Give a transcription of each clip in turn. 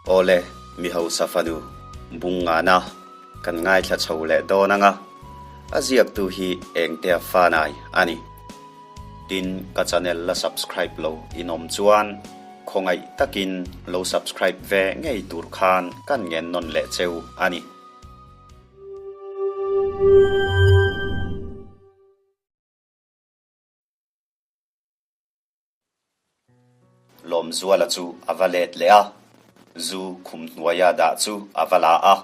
Awle, mi hausa fanu, bung ngana, kan ngaithla chho leh dawn anga, a ziaktu hi engtea fanai a ni. Tin, ka channel la subscribe lo in awm chuan khawngaih takin lo subscribe ve ngei tur khan kan ngen nawn leh cheu a ni. Lawmzuala chu a va let leh a, zu khum hnuaia dah chu a va la a,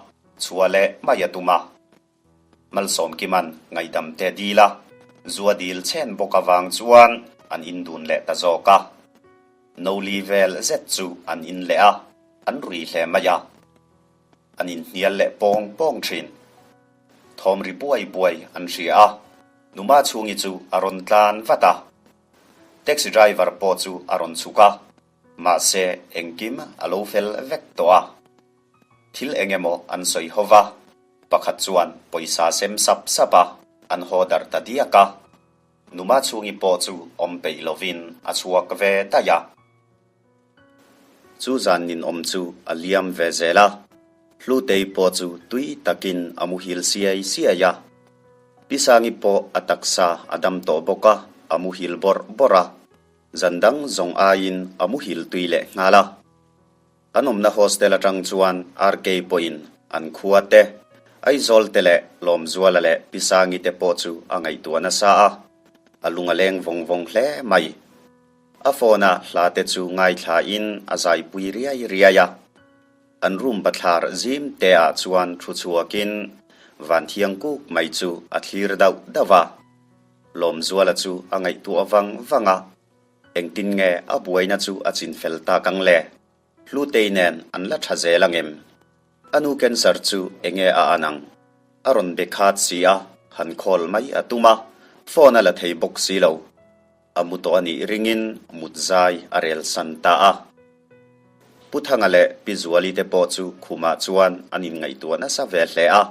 chhuah leh mai a tum a. Malsawmkima'n ngaihdam te dil a, zu a dil chhen bawk avang chuan an indun leh ta zawk a. Noli vel zet chu an in leh a, an rui hle mai a. An inhnial leh pawng pawng thin. Thawm ri buai buai an hria a, Numa chhungi chu a rawn tlan vat a. Taxi driver pawh chu a rawn chhuk a, mahse engkim a lo fel vek tawh a. Thil eng emaw an sawi ho va, pakhat chuan pawisa sem sap sap a, an haw darh ta diak a. Numa chhungi pawh chu awm peih lovin a chhuak ve daih a. Chu zan ninawm chu a liam ve zel a, Hlutei pawh chu tui takin a muhil siai siai a. Pi Sangi pawh a taksa a dam tawh bawk a, a muhil bawrh bawrh a. Zan dang zawng aiin a muhil tui leh nghal a. An awmna hostel atang chuan RK pawhin an khua te, Aizawl te leh Lawmzuala leh Pi Sangi te pawh chu a ngaihtuah nasa a, a lung a leng vawng vawng hle mai. A phone a hla te chu ngaithla in a zaipui riai riai a. An room bathlar zim te ah chuan thu chhuak in van thiang kuk mai chu a thlir dauh dauh a. Lawmzuala chu a ngaihtuah vang vang a, engtin nge a buaina chu a chin fel tak ang le? Hlutei nen an la tha zel ang em? A nu cancer chu enge a an ang? A rawn be khat si a, han call mai a tum a, phone a la thei bawk si lo. A mu tawh a nih ringin mut zai a rel san ta a. Pu Thanga leh Pi Zuali te pawh chu khumah chuan an inngaihtuah nasa ve hle a.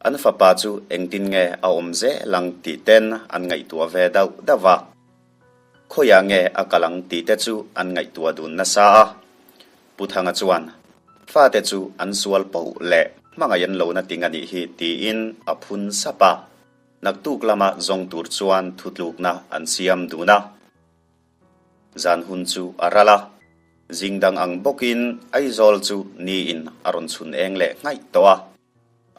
An fapa chu engtin nge a awm zel ang tih ten an ngaihtuah ve dauh dauh a. Khawiah nge a kal ang tih te chu an ngaihtuah dun nasa a. Pu Thanga chuan, Fate chu an sual poh leh hmangaih an lo na ting a nih hi tiin a phun sap a. Naktuk lama zawng tur chuan thutlukna an siam dun a. Zan hun chu a ral a, zing dang ang bawkin Aizawl chu niin a rawn chhun eng leh nghaih tawh a.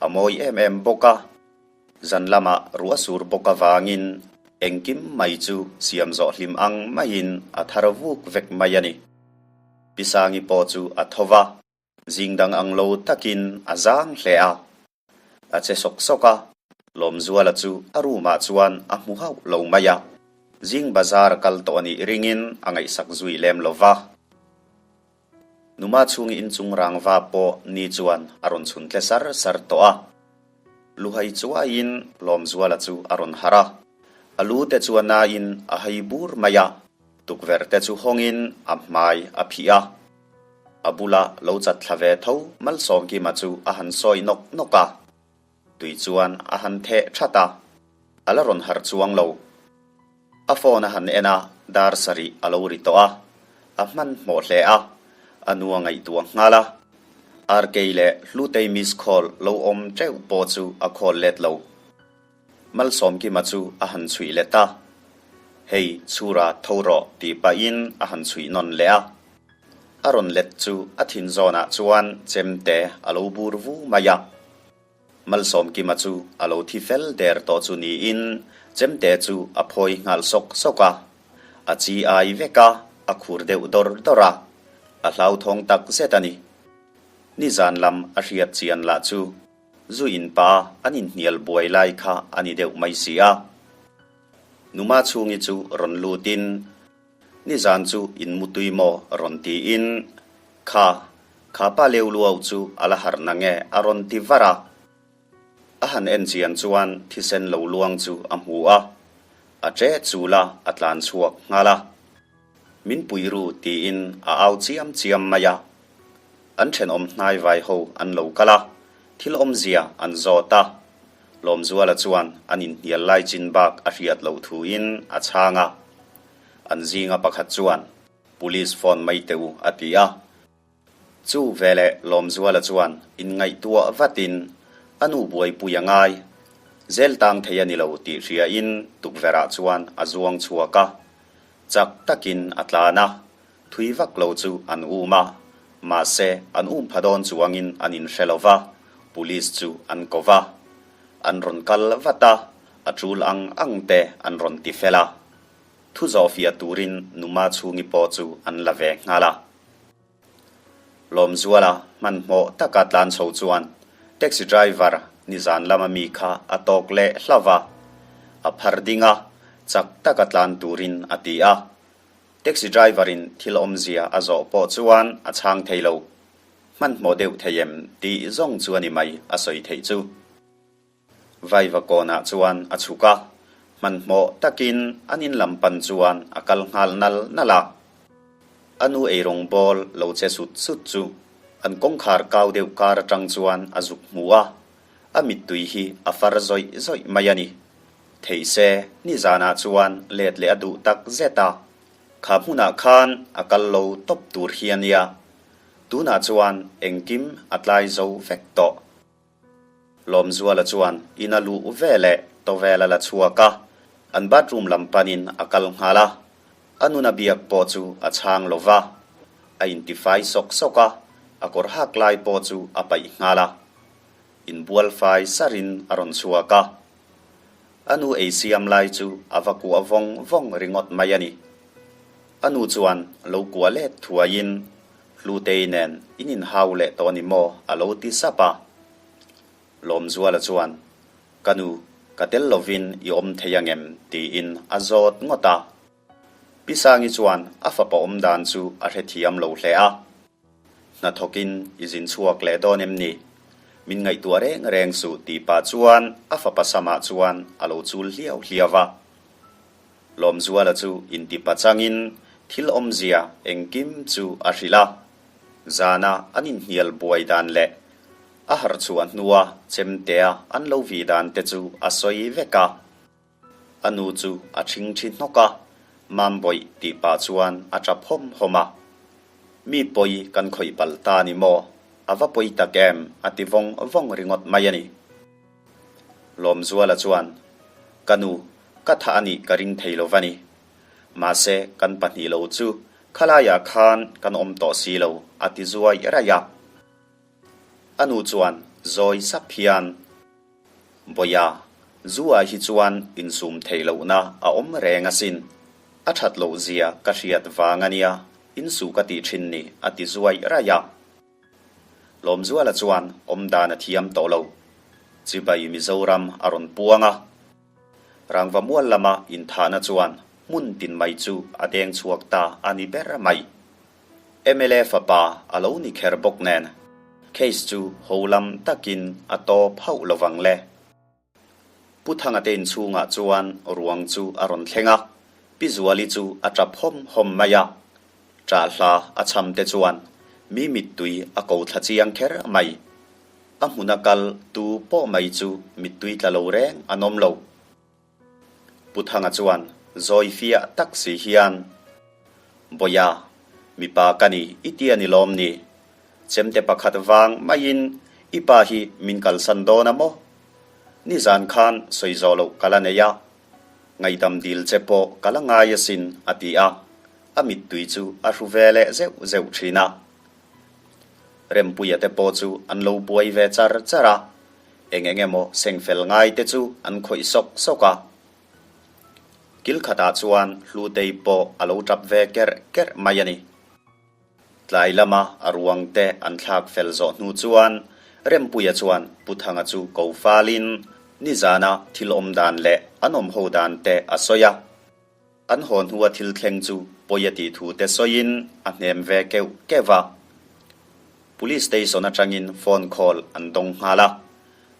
A mawi em em bawk a, zan lama ruah sur bawk avangin engkim mai chu siam zawh hlim ang maiin a thar vuk vek mai a ni. Pi Sangi pawh chu a tho va, zing dang ang lo takin a zang hle a. A che sawk sawk a, Lawmzuala chu a room ah chuan a hmu hauh lo mai a, zing bazar kal tawh a nih ringin a ngaihsak zui lem lo va. Numa chhungi inchung rangva pawh ni chuan a rawn chhun tle sar sar tawh a. Luhai chuaiin Lawmzuala chu a rawn harh a, a lu te chu a nain a hai bur mai a, tukverh te chu hawngin a hmai a phih a. A bula lo chat thla ve tho Malsawmkima chu a han sawi nawk nawk a, tui chuan a han theh that a, a la rawn harh chuang lo. A phone a han en a, dar sarih a lo ri tawh a, a hmanhmawh hle a, a nu a ngaihtuah nghal a. RK leh Hlutei miss call lo awm teuh pawh chu a call let lo. Malsawmkima chu a han chhuih let a, Hei, chhura tho rawh tih pahin a han chhuih nawn leh a. A rawn let chu a thin zawnah chuan chemte a lo bur vu mai a. Malsawmkima chu a lo thi fel der tawh chu niin chemte chu a phawi nghal sawk sawk a. A chi ai vek a, a khur deuh dawr dawr a. A hlauthawng tak zet a ni. Nizan lam a hriat chian lah chu Zu in pa an inhnial buai lai kha a ni deuh mai si a. Numa chhungi chu rawn lutin, Nizan chu in mutui maw? rawn tiin, Kha, kha pa leu luau chu a la harh na nge? a rawn ti var a. A han en chian chuan thisen lo luang chu a hmu a, a che chul a, a tlan chhuak nghal a. Min pui ru tiin a au chiam chiam mai a. An thenawm hnai vai ho an lo kal a, thil awmzia an zawt a. Lawmzuala chuan an inhnial lai chin bak a hriat loh thuin a chhang a. An zinga pakhat chuan, Police phone mai teh u a ti a. Chu veleh Lawmzuala chuan inngaihtuah vatin a nu buaipui a ngai. Zel tang thei a ni lo tih hriain tukverhah chuan a zuang chhuak a. Chak takin a tlan a, thui vak lo chu an um a. Mahse, an um pha dawn chuangin an inhre lo va, police chu an ko va. An rawn kal vat a, a tul ang ang te an rawn ti fel a. Thu zawhfiah turin Numa chhungi pawh chu an la ve nghal a. Lawmzuala hmanhmawh taka tlan chho chuan taxi driver nizan lama mi kha a tawk leh hlauh a, a phar ding a, chak taka tlan turin a ti a. Taxi driver in thil awmzia a zawh pawh chuan a chhang thei lo. Hmanhmawh deuh thei em tih zawng chu a ni mai a sawi theih chu. Vaiva kawnah chuan a chhuk a, hmanhmawh takin an in lam pan chuan a kal nghal nal nal a. A nu eirawng bawl lo che sut sut chu an kawngkhar kau deuh kar atang chuan a zuk hmu a, a mittui hi a far zawih zawih mai a ni. Theih se, nizanah chuan let leh a duh tak zet a, kha hmunah khan a kal lo tawp tur hi a nia. Tunah chuan engkim a tlai zo vek tawh. Lawmzuala chuan in a luh ve leh towel a la chhuak a, an bathroom lam panin a kal nghal a. A nuna biak pawh chu a chhang lo va, a intifai sawk sawk a, a kawr hak lai pawh chu a paih nghal a. Inbual fai sarin a rawn chhuak a. A nu ei siam lai chu a va kuah vawng vawng ringawt mai a ni. A nu chuan lo kuah let thuaiin Hlutei nen in inhau leh tawh a ni maw? a lo ti sap a. Lawmzuala chuan, Ka nu, ka tel lovin i awm thei angem? tiin a zawt ngawt a. Pi Sangi chuan a fapa awm dan chu a hrethiam lo hle a. Hnathawkin i zin chhuak leh dawn em ni? Min ngaihtuah reng reng suh tih pah chuan a fapa samah chuan a lo chul hliau hliau a. Lawmzuala chu inti pachangin thil awmzia engkim chu a hrilh a. Zana an inhnial buai dan leh a harh chhuah hnua chemtea an lo vih dan te chu a sawi vek a. A nu chu a ṭhingṭhi hnawk a, Mambawih tih pah chuan a ṭap hawm hawm a. Mi pawi kan khawih palh ta ni maw? A va pawi tak em? a ti vawng vawng ringawt mai a ni. Lawmzuala chuan, Ka nu, ka thah a nih ka ring thei lo va ni. Mahse, kan pahnih lo chu khalaiah khan kan awm tawh si lo, a ti zuai raih a. A nu chuan zawi sap hian, Bawia, zu ah hi chuan insum theih lohna a awm reng asin. A that loh zia ka hriat vang a nia, insuh ka tih thin ni, a ti zuai raih a. Lawmzuala chuan awm dan a thiam tawh lo. Chibai Mizoram a rawn puang a. Rangva mual lama inthahna chuan hmun tin mai chu a deng chhuak ta a ni ber mai. Mla fapa a lo ni kher bawk nen case chu ho lam takin a tawp hauh lovang le. Pu Thanga te inchhungah chuan ruang chu a rawn thleng a, Pi Zuali chu a tap hawm hawm mai a. Ṭah hla a chham te chuan mi mittui a ko thla chiang kher mai. A hmuna kal tu pawh mai chu mittui tla lo reng an awm lo. Pu Thanga chuan zawi fiah tak si hian, Bawia, mipa ka ni i ti a ni lawm ni? Chemte pakhat vang maiin i pa hi min kalsan dawn a maw? Nizan khan sawi zawh loh ka la nei a, ngaihdam dil che pawh ka la ngai asin a ti a, a mittui chu a hru ve leh zeuh zeuh thin a. Rempuia te pawh chu an lo buai ve char char a, eng eng emaw seng fel ngai te chu an khawih sawk sawk a. Kil khatah chuan Hlutei pawh a lo tap ve kerh kerh mai a ni. Tlai lama a ruang te an thlak fel zawh hnu chuan Rempuia chuan Pu Thanga chu ko falin nizana thil awm dan leh an awm ho dan te a sawi a. An haw hnua thil thleng chu pawi a tih thu te sawiin a hnem ve keuh keuh a. Police station atangin phone call an dawng nghal a,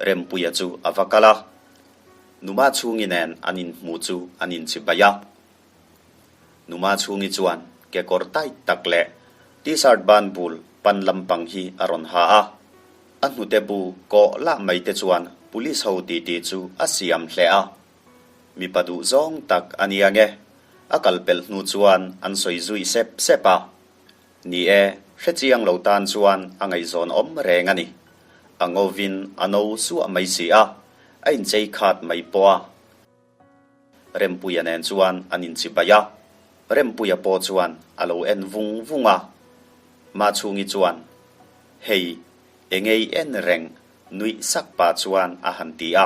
Rempuia chu a va kal a. Numa chhungi nen an inhmu chu an inchibai a. Numa chhungi chuan kekawr tight tak leh T-shirt ban bul pan lampang hi a rawn ha a. A hnute bu kawh lah mai te chuan police ho titi chu a siam hle a. Mipa duh zawng tak a nia nge? A kal pelh hnu chuan an sawi zui sep sep a. Ni e, Hrechiang lo tan chuan a ngaihzawn awm reng a ni. A ngovin a no suah mai si a, a inchei khat mai pawh a. Rempuia nen chuan an inchibai a, Rempuia pawh chuan a lo en vung vung a. Machhungi chuan, Hei, engei en reng nuih sak pah chuan a han ti a.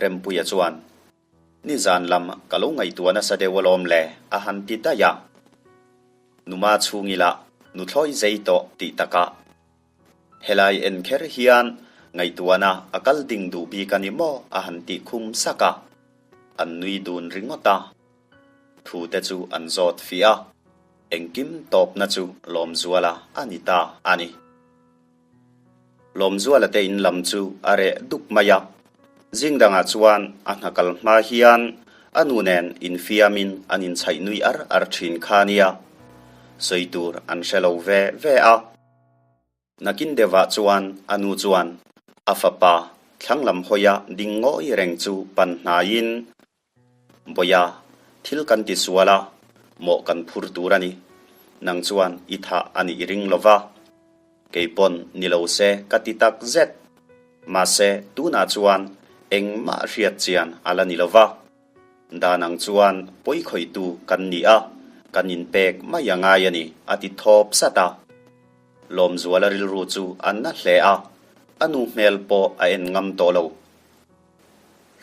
Rempuia chuan, Nizan lam ka lo ngaihtuah nasa deuh alawm le, a han ti daih a. Numa chhung ila nuthlawi zei tawh tih takah. Helai en kher hian ngaihtuahna a kal ding duh bik a ni maw a han tih khum sak a. An nui dun ringawt a. Thu te chu an zawt fiah a. Engkim tawpna chu Lawmzuala a ni ta a ni. Lawmzuala te in lam chu a reh dup mai a. Zing dangah chuan a hna kal hma hian a nu nen infiamin an inchhaih nui ar ar thin kha nia. Sawi tur an hre lo ve ve a. Nakin deuhah chuan a nu chuan a fapa thlang lam hawia ding ngawi reng chu pan hnaiin, Bawia, thil kan ti sual a, mawh kan phur tur a ni. Nang chuan i thah a nih i ring lo va. Kei pawn ni lo se ka ti tak zet. Mahse, tunah chuan engmah hriat chian a la ni lo va. Dan ang chuan pawi khawihtu kan ni a, kan inpek mai a ngai a ni, a ti thawp sat a. Lawmzuala rilru chu a na hle a, a nu hmel pawh a en ngam tawh lo.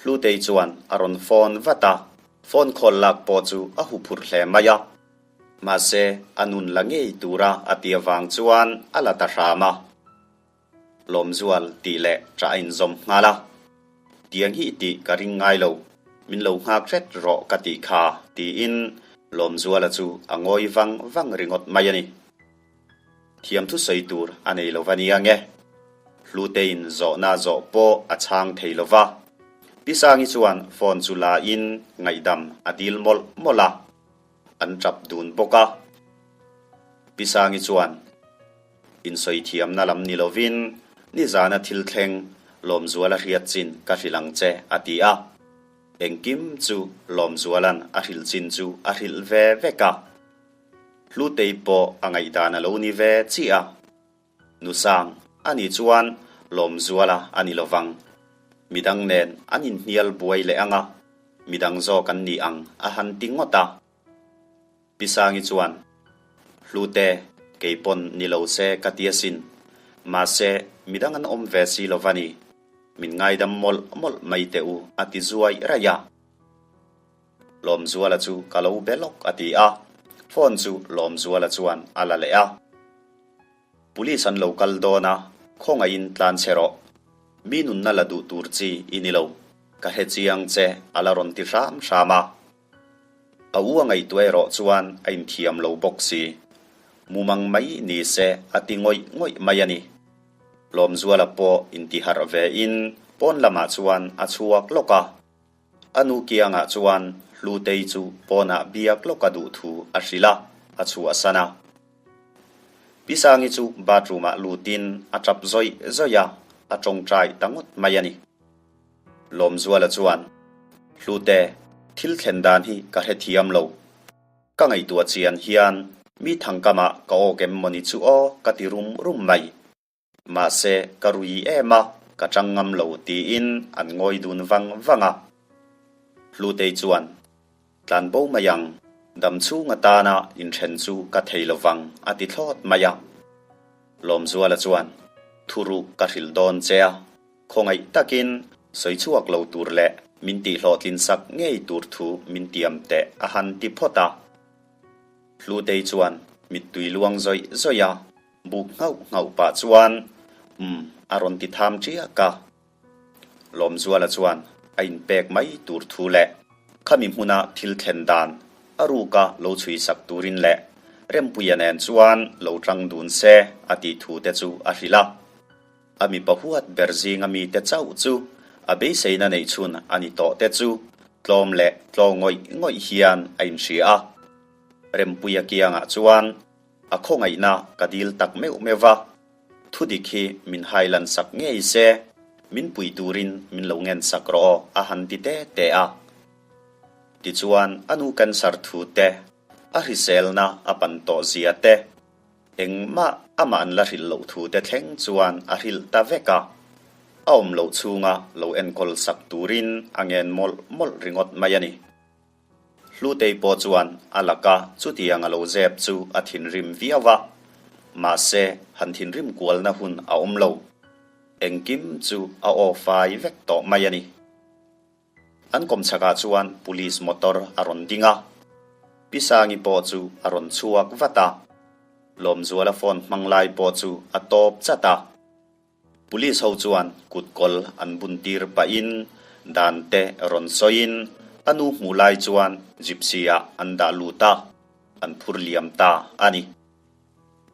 Hlutei chuan a rawn phone vat a, phone call lak pawh chu a hu phurh hle mai a. Mahse, a nun la ngei tura a ti avang chuan a la ta hram a. Lawmzual tih leh ṭah a inzawm nghal a. Tiang hi tih ka ring ngai lo, min lo nghak hret rawh ka tih kha, tiin Lawmzuala chu a ngawi vang vang ringawt mai a ni. Thiam thusawi tur a nei lo va nia nge? Hlutein zawhna zawh pawh a chhang thei lo va. Pi Sangi chuan phone chu la in ngaihdam a dil mawlh mawlh a, an tap dun bawk a. Pi Sangi chuan insawi thiamna lam ni lovin nizana thil thleng Lawmzuala hriat chin ka hrilh ang che a ti a. Engkim chu Lawmzuala'n a hrilh chin chu a hrilh ve vek a. Hlutei pawh a ngaihdan a lo ni ve chiah a. Nusang, a nih chuan Lawmzuala a ni lovang. Midang nen an inhnial buai leh ang a, midang zawk an ni ang a han ti ngawt a. Pi Sangi chuan, Hlute, kei pawn ni lo se ka ti asin. Mahse, midang an awm ve si lova ni. Min ngaidam mawlh mawlh mai teh u a ti zuai raih a. Lawmzuala chu ka lo be lawk a ti a, phone chu Lawmzuala chuan a la leh a. Police an lo kal dawn a, khawngaihin tlan che rawh. Mi nunna la duh tur chi i ni lo, ka hre chiang che a la rawn ti hram hram a. A u a ngaihtuah erawh chuan a inthiam lo bawk si. Mumang mai ni se a ti ngawih ngawih mai a ni. Lawmzuala pawh intiharh ve in pawn lamah chuan a chhuak lawk a. A nu kiangah chuan Hlutei chu pawnah biak lawk a duh thu a hrilh a, a chhuahsan a. Pi Sangi chu bathroom-ah lutin a tap zawih zawih a, a tawngtai ta ngawt mai a ni. Lawmzuala chuan, Hlute, thil thlen dan hi ka hrethiam lo. Ka ngaihtuah chian hian mi thangkamah ka awk em mawni chu aw ka ti rum rum mai. Mahse, ka rui em a, ka chang ngam lo tiin an ngawi dun vang vang a. Hlutei chuan, Tlan bo mai ang, dam chhung atana inthen chu ka thei lo vang a ti thlawt mai a. Lawmzuala chuan, Thuruk ka hrilh dawn che a, khawngaih takin sawi chhuak lo tur leh min tihhlawhtlin sak ngei tur thu min tiam teh a han ti phawt a. Hlutei chuan mittui luang zawih zawih a. Buk nghauh nghauh pah chuan umm a rawn ti tham ṭiak a. Lawmzuala chuan a inpek mai tur thu leh khami hmuna thil thlen dan a ruka lo chhui sak turin leh Rempuia nen chuan lo ṭang dun se a tih thu te chu a hrilh a. A mipa huat ber zinga mite chauh chu a beiseina neih chhun a ni tawh te chu tlawm leh tlaw ngawih ngawih hian a inhria a. Rempuia kiangah chuan A khawngaihna ka dil tak meuh meuh va, thudik hi min hailan sak ngei se, min pui turin min lo ngen sak rawh aw a han ti te te a. Tichuan a nu cancer thu te, a hriselna a pan tawh zia te, Engmah amah an la hrilh loh thu te thleng chuan a hrilh ta vek a. A awm loh chhunga lo enkawl sak turin a ngen mawlh mawlh ringawt mai a ni. Hlutei pawh chuan a laka chutiang a lo zep chu a thinrim viau a, mahse han thinrim kualna hun a awm lo. Engkim chu a aw fai vek tawh mai a ni. An kawmchhakah chuan police motor a rawn ding a, Pi Sangi pawh chu a rawn chhuak vat a, Lawmzuala phone hmang lai pawh chu a tawp chat a. Police ho chuan kut kawl an bun tir pahin dan te rawn sawiin a nu hmuh lai chuan gypsy ah an dah lut a, an phur liam ta a ni.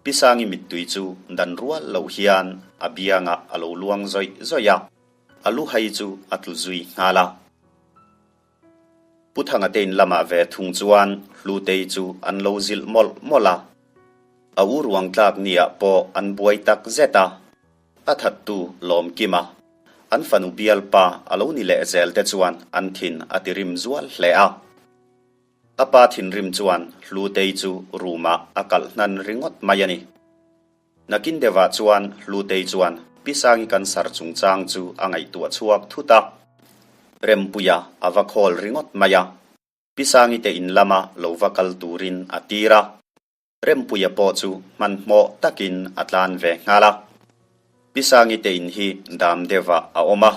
Pi Sangi mittui chu dan rual loh hian a biangah a lo luang zawih zawih a, a lu hai chu a tlu zui nghal a. Pu Thanga te in lamah ve thung chuan Hlutei chu an lo zilh mawlh mawlh a. A u ruang tlak niah pawh an buai tak zet a. A thattu Lawmkima, an fanu bialpa a lo ni leh zel te chuan an thin a ti rim zual hle a. A pa thinrim chuan Hlutei chu room ah a kalh hnan ringawt mai a ni. Nakin deuhah chuan Hlutei chuan Pi Sangi cancer chungchang chu a ngaihtuah chhuak thut a. Rempuia a va khawl ringawt mai a. Pi Sangi te in lama lo va kal turin a tir a. Rempuia pawh chu hmanhmawh takin a tlan ve nghal a. Pi Sangi te in hi dam deuhah a awm a,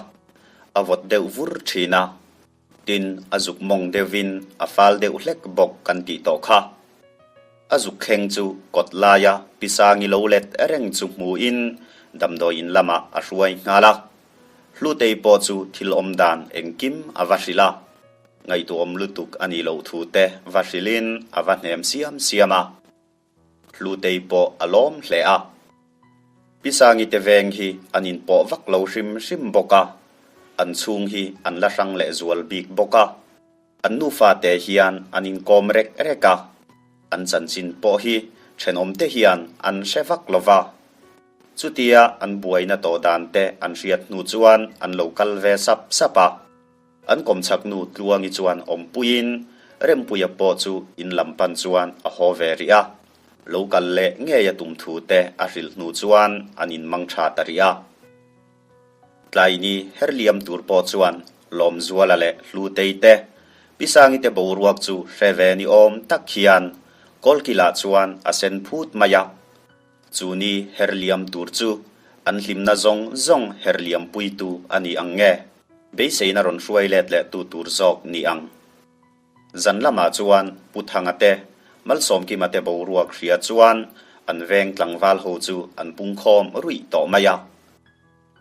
a vawt deuh vur thin a. Tin, a zuk mawng deuhin a fal deuh hlek bawk kan tih tawh kha. A zuk thleng chu kawt laia Pi Sangi lo let reng chu hmuhin damdawi in lamah a hruai nghal a. Hlutei pawh chu thil awm dan engkim a va hrilh a. Ngaihtuahawm lutuk a nih loh thu te va hrilhin a va hnem siam siam a. Hlutei pawh a lawm hle a. Pi Sangi te veng hi an inpawh vak lo hrim hrim bawk a, an chhung hi an la hrang leh zual bik bawk a. An nufa te hian an inkawm rek rek a, an chanchin pawh hi thenawm te hian an hre vak lo va. Chutia an buaina tawh dan te an hriat hnu chuan an lo kal ve sap sap a. An kawmchhak nu Tluangi chuan awmpuiin Rempuia pawh chu in lam pan chuan a haw ve rih a, lo kal leh ngei a tum thu te a hrilh hnu chuan an inmang tha ta rih a. Tlaini herliam tur pawh chuan Lawmzuala leh Hlutei te, Pi Sangi te boruak chu hre ve ni awm tak hian Kawlkilah chuan a sen phut mai a. Chu ni herliam tur chu an hlimna zawng zawng herliam puitu a ni ang nge? Beiseina rawn hruai let leh tu tur zawk ni ang. Zan lamah chuan Pu Thanga te, Malsawmkima te boruak hria chuan an veng tlangval ho chu an pungkhawm ruih tawh mai a.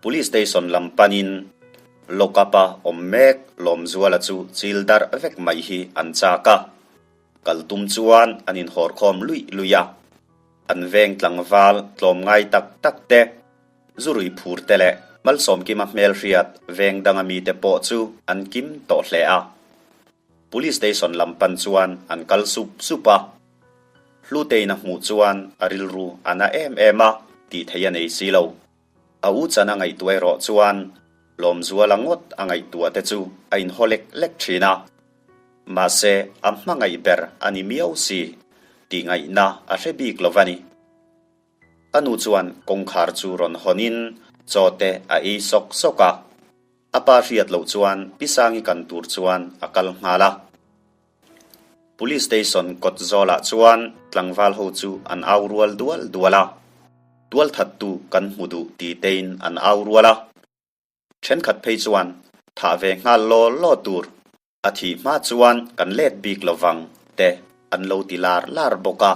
Police station lam panin lock-up-a awm mek Lawmzuala chu chil darh vek mai hi an chak a. Kal tum chuan an inhawrkhawm luih luih a. An veng tlangval tlawmngai tak tak te, zurui phur te leh Malsawmkima hmelhriat veng danga mite pawh chu an kim tawh hle a. Police station lam pan chuan an kal sup sup a. Hlutein a hmuh chuan a rilru a na em em a, tih theih a nei si lo. A u chan a ngaihtuah erawh chuan Lawmzuala ngawt a ngaihtuah te chu a inhaw lek lek thin a. Mahse, a hmangaih ber a ni miau si tih ngaihna a hre bik lo va ni. A nu chuan kawngkhar chu rawn hawnin chaw te a ei sawk sawk a. A pa hriat loh chuan Pi Sangi kan tur chuan a kal nghal a. Police station kawt zawlah chuan tlangval ho chu an au rual dual dual a. Tualthattu kan hmu duh ti tein an au rual a. Thenkhat phei chuan thah ve nghal law law tur a thih hma chuan kan let bik lo vang te an lo ti lar lar bawk a.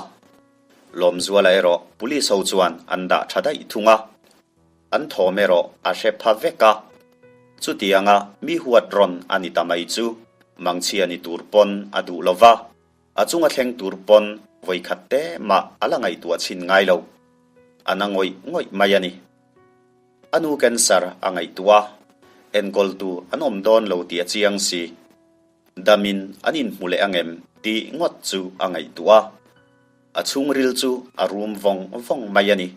Lawmzuala erawh police ho chuan an dah tha daih thung a. An thawm erawh a hre pha vek a. Chutianga mi huat rawn a ni ta mai chu mangchhia ni tur pawn a duh lo va, a chunga thleng tur pawn vawikhat te mah a la ngaihtuah chhin ngai lo. A na ngawih ngawih mai a ni. A nu cancer a ngaihtuah a, enkawltu an awm dawn lo tih a chiang si. Damin an inhmu leh angem tih ngawt chu a ngaihtuah a, a chhungril chu a rum vawng vawng mai a ni.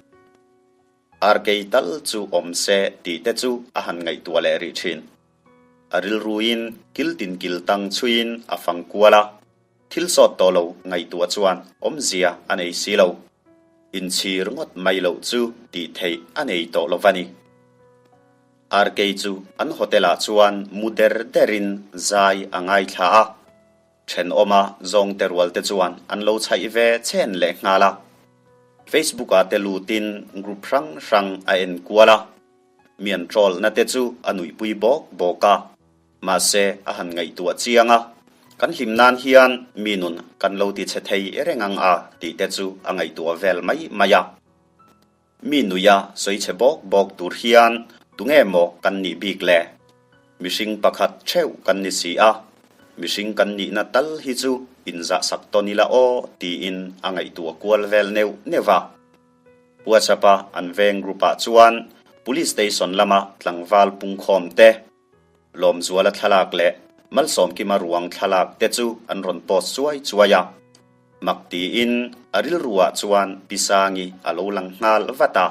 Arkei tal chu awm se tih te chu a han ngaihtuah leh rih thin. A rilruin kil tin kil tang chhuiin a fang kual a, thil sawt tawh lo ngaihtuah chuan awmzia a nei si lo. Inchhir ngawt mai loh chu tih theih a nei tawh lo va ni. Arkei chu an hotel ah chuan mu der derin zai a ngaithla a. Thenawma zawngte rualte chuan an lo chhaih ve chhen leh nghal a. Facebook ah te lutin group hrang hrang a en kual a. Mi an troll na te chu a nuihpui bawk bawk a. Mahse a han ngaihtuah chiang a, kan hlim nan hian mi nun kan lo ti chhe thei reng ang a tih te chu a ngaihtuah vel mai mai a. Mi nuia sawi chhe bawk bawk tur hian tunge maw kan nih bik le? Mihring pakhat theuh kan ni si a, mihring kan nihna tal hi chu inzahsak tawn ila aw tiin a ngaihtuah kual vel neuh neuh a. WhatsApp-a an veng group-ah chuan Police Station lama tlangval pungkhawm te, Lawmzuala thlalak leh Malsawmkima ruang thlalak te chu an rawn post chuai chuai a. Mak tiin a rilruah chuan Pi Sangi a lo lang nghal vat a.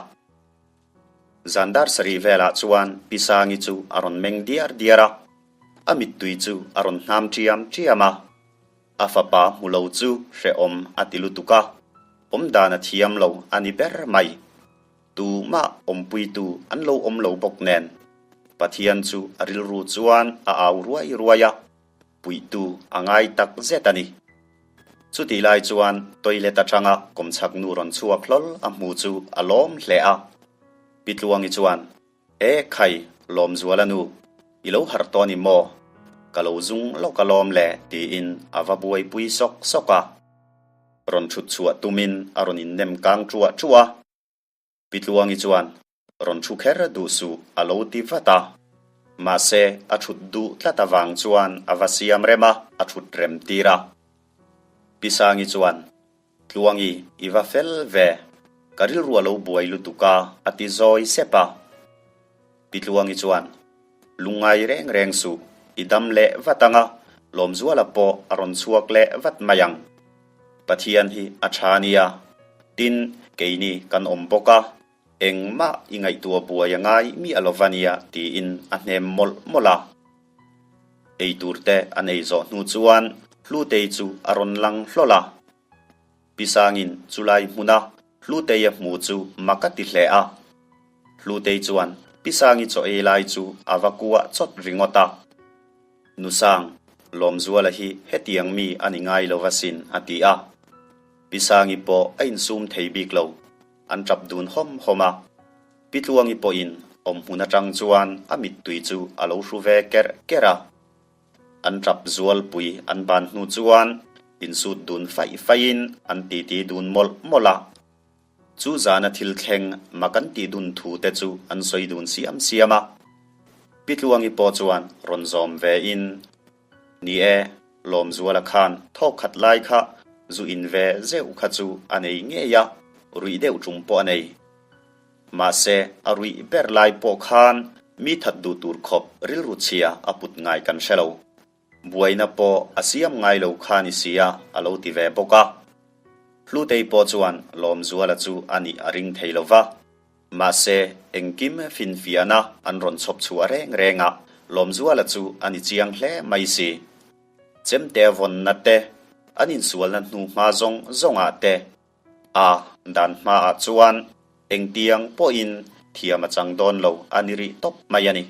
Zan dar sarih velah chuan Pi Sangi chu a rawn meng diar diar a, a mittui chu a rawn hnam ṭiam ṭiam a. A fapa hmu lo chu hrehawm a ti lutuk a, awmdan a thiam lo a ni ber mai. Tumah awmpuitu an lo awm lo bawk nen, Pathian chu a rilru chuan a au ruai ruai a, puihtu a ngai tak zet a ni. Chutih lai chuan toilet atanga kawmchhak nu rawn chhuak hlawl a hmu chu a lawm hle a. Pi Tluangi chuan, E khai, Lawmzuala nu, i lo harh tawh a ni maw? Ka lo zung lawk a lawm le tiin a va buaipui sawk sawk a. Rawn thut chhuah tumin a rawn innem kang ṭuah ṭuah a. Pi Tluangi chuan, Rawn thu kher duh suh a lo ti vat a. Mahse, a thut duh tlat avang chuan a va siam rem a, a thut rem tir a. Pi Sangi chuan, Tluangi, i va fel ve, ka rilru a lo buai lutuk a, a ti zawi sep a. Pi Tluangi chuan, Lungngai reng reng suh, i dam leh vat ang a, Lawmzuala pawh a rawn chhuak leh vat mai ang. Pathian hi a tha nia, tin, keini kan awm bawk a, engmah i ngaihtuah buai a ngai miah lo va nia tiin a hnem mawlh mawlh a. Ei tur te an ei zawh hnu chuan Hlutei chu a rawn lang hlawl a. Pi Sangin chulai hmuna Hlutei a hmu chu mak a ti hle a. Hlutei chuan Pi Sangi chaw ei lai chu a va kuah chawt ringawt a. Nu Sang, Lawmzuala hi hetiang mi a ni ngai lo asin a ti a. Pi Sangi pawh a insum thei bik lo, an tap dun hawm hawm a. Pi Tluangi pawhin awmhmun atang chuan a mittui chu a lo hru ve kerh kerh a. An tap zualpui an ban hnu chuan insut dun faih faihin an titi dun mawlh mawlh a. Chu zana thil thleng mak an tih dun thu te chu an sawi dun siam siam a. Pi Tluangi pawh chuan rawn zawm ve in, Ni e, Lawmzuala khan thawk khat lai kha zu in ve zeuh kha chu a nei ngei a, ruih deuh tum pawh a nei. Mahse, a ruih ber lai pawh khan mi that duh tur khawp rilru chhia a put ngai kan hre lo. Buaina pawh a siam ngai lo kha ni sia a lo ti ve bawk a. Hlutei pawh chuan Lawmzuala chu a nih a ring thei lo va. Mahse, engkim finfiahna an rawn chhawp chhuah reng reng a, Lawmzuala chu a ni chiang hle mai si. Chemte vawnna te, an insualna hnu hma zawng zawngah te, A dan hmaah chuan engtiang pawhin thiam a chang dawn lo a ni rih tawp mai a ni.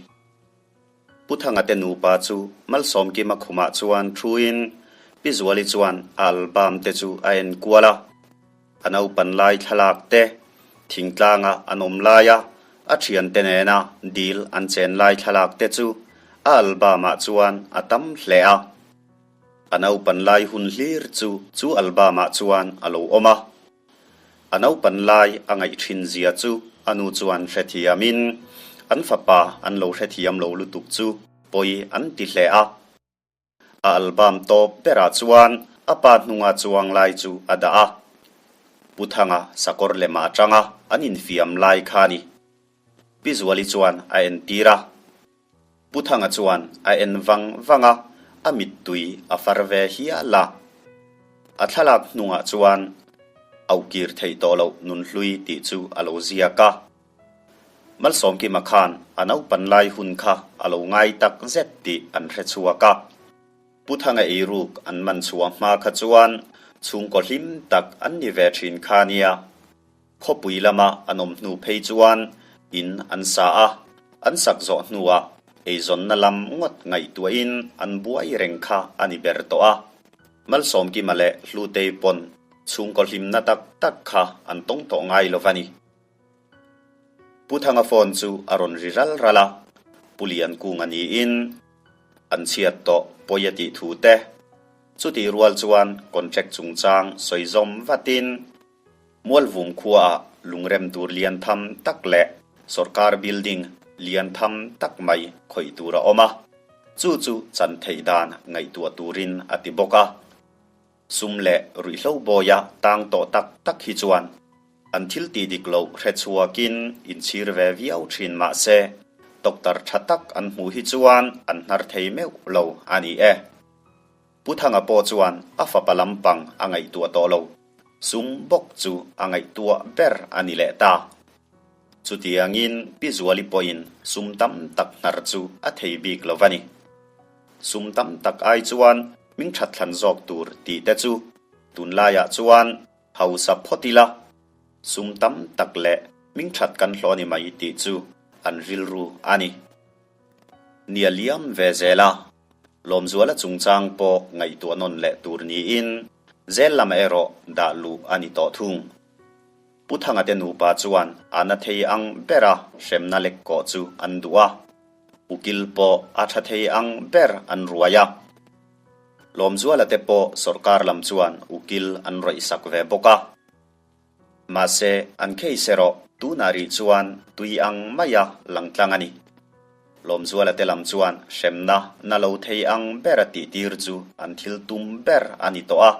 Pu Thanga te nupa chu Malsawmkima khumah chuan thuin Pi Zuali chuan a album te chu a en kual a. A naupan lai thlalak te, thingtlanga an awm laia a thiante nena dil an chen lai thlalak te chu a album ah chuan a tam hle a. A naupan lai hun hlir chu chu album ah chuan a lo awm a. A naupan lai a ngaih thin zia chu a nu chuan hrethiam in an fapa an lo hrethiam lo lutuk chu pawi an ti hle a. A album tawp berah chuan a pa hnunga chuang lai chu a dah a. Pu Thanga sakawr lem ah atanga an infiam lai kha a ni. Pi Zuali chuan a entir a. Pu Thanga chuan a en vang vang a, a mittui a far ve hial a. A thlalak hnungah chuan Auhkir theih tawh loh nunhlui tih chu a lo ziak a. Malsawmkima khan a naupan lai hun kha a lo ngai tak zet tih an hre chhuak a. Pu Thanga eiruk an man chhuah hma kha chuan chhungkaw hlim tak an ni ve thin kha nia. Khawpui lama an awm hnu phei chuan in an sa a, an sak zawh hnuah eizawnna lam ngawt ngaihtuahin an buai reng kha a ni ber tawh a. Malsawmkima leh Hlutei pawn chhungkaw hlimna tak tak kha an tawng tawh ngai lo va ni. Pu Thanga phone chu a rawn ri ral ral a, Pu Liankunga niin an chhiat tawh pawi a tih thu te, chutih rual chuan contract chungchang sawi zawm vatin Mualvum khuaah lungrem tur lian tham tak leh sorkar building lian tham tak mai khawih tur a awm a, chu chu chan theih dan ngaihtuah turin a ti bawk a. Sum leh ruihhlo bawia tang tawh tak tak hi chuan an thil tih dik loh hre chhuakin inchhir ve viau thin mah se, doctor tha tak an hmuh hi chuan an hnar thei meuh lo a ni e. Pu Thanga pawh chuan a fapa lampang a ngaihtuah tawh lo, sum bawk chu a ngaihtuah ber a ni leh ta. Chutiangin Pi Zuali pawhin sum tam tak hnar chu a thei bik lo va ni. Sum tam tak ai chuan hming that thlan zawk tur tih te chu tunlaiah chuan hausa phawt ila, sum tam tak leh hming that kan hlawh ni mai tih chu an rilru a ni. Nia liam ve zel a, Lawmzuala chungchang pawh ngaihtuah nawn leh tur niin zel lamah erawh dah luh a ni tawh thung. Pu Thanga te nupa chuan a na thei ang bera hremna lek kawh chu an duh a, ukil pawh a tha thei ang ber an ruai a. Lawmzuala te pawh sawrkar lam chuan ukil an rawihsak ve bawk a. Mahse, an case erawh tunah rih chuan tui ang maia lang tlang a ni. Lawmzuala te lam chuan hremna na lo thei ang bera tihtir chu an thil tum ber a ni tawh a.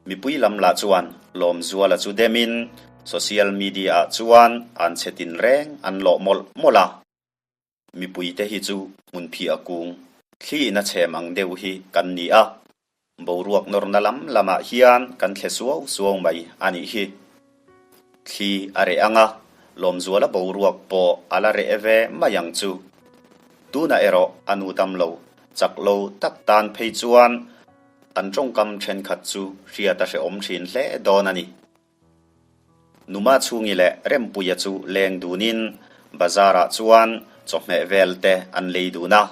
Mipui lam lah chuan Lawmzuala chu demin social media-ah chuan an chhe tinreng an lawh mawlh mawlh a. Mipuite hi chu hmunphiah kung thli in a chhem ang deuh hi kan ni a, boruak nawrna lam lamah hian kan thle suau suau mai a nih hi. Thli a reh ang a, Lawmzuala boruak pawh a la reh ve mai ang chu. Tunah erawh a nu tam lo, chak lo tak tan phei chuan an tawngkam thenkhat chu hriat a hrehawm thin hle dawn a ni. Numa chhungi leh Rempuia chu leng dunin bazar-ah chuan chawhmeh vel te an lei dun a.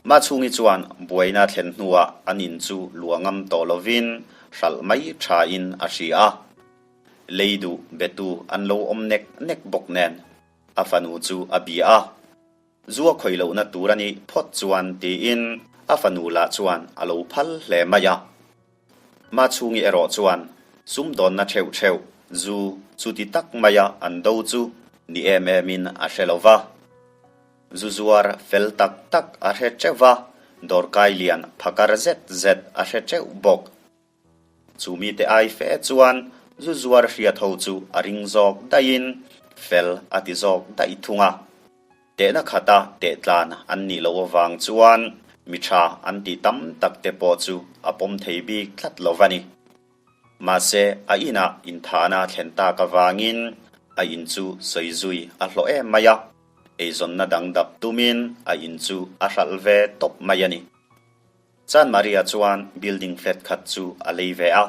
Machhungi chuan buaina thlen hnuah an in chu luah ngam tawh lovin hralh mai thain a hria a. Lei duh betu an lo awm nek nek bawk nen a fanu chu a bia a. Zu a khawih lohna tur a nih phawt chuan tiin a fanu lah chuan a lo phal hle mai a. Machhungi erawh chuan sumdawnna theuh theuh zu chuti tak maia an do chu ni em emin a hre lo va. Zu zuar fel tak tak a hre teuh va, dawrkai lian phakar zet zet a hre teuh bawk. Chu mite ai fe chuan zu zuar hriat ho chu a ring zawk daihin fel a ti zawk daih thung a. Tehna khata tehtlan an nih loh avang chuan mi tha an tih tam tak te pawh chu a pawm thei bik tlat lo va ni. Mahse a inah inthahna a thlen tak avangin a in chu sawi zui a hlawh em mai a, eizawnna dang dap tumin a in chu a hralh ve tawp mai a ni. Chan Maria chuan building flat khat chu a lei ve a,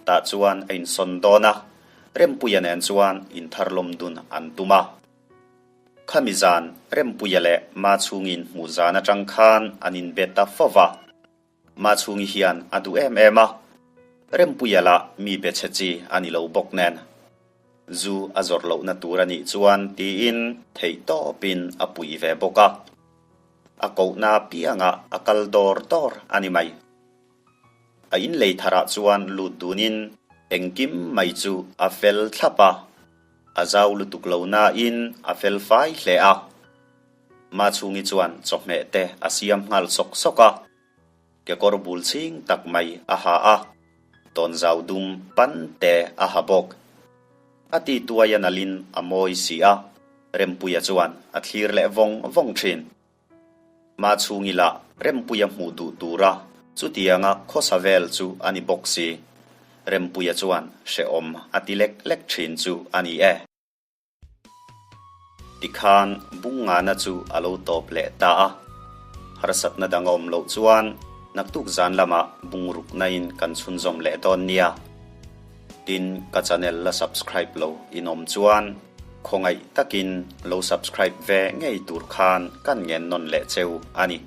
tah chuan a insawn dawn a, Rempuia nen chuan intharlawm dun an tum a. Khami zan Rempuia leh Machhungin hmuh zan atang khan an inbe ta fo va, Machhungi hian a duh em em a, Rempuia lah mi be chhe chi a ni lo bawk nen. Zu a zawrh lohna tur a nih chuan tiin theihtawpin a pui ve bawk a. A kohna piangah a kal dawr dawr a ni mai. A inlei tharah chuan lut dunin engkim mai chu a fel thlap a, a zau lutuk lo nain a fel fai hle a. Machhungi chuan chawhmeh te a siam nghal sawk sawk a, kekawr bul chhing tak mai a ha a, tawnzau dum pan te a ha bawk. A ti tuai a nalhin a mawi si a, Rempuia chuan a thlir leh vawng vawng thin. Machhungi lah Rempuia hmuh duh tura chutianga khawsa vel chu a ni bawk si. Rempuia chuan hrehawm a ti lek lek thin chu a ni e. Tikhan Bungngana chu a lo tawp leh ta a. Harsatna dang a awm loh chuan naktuk zan lamah bungruknain kan chhunzawm leh dawn nia. Tin, ka channel la subscribe lo in awm chuan khawngaih takin lo subscribe ve ngei tur khan kan ngen nawn leh cheu a ni.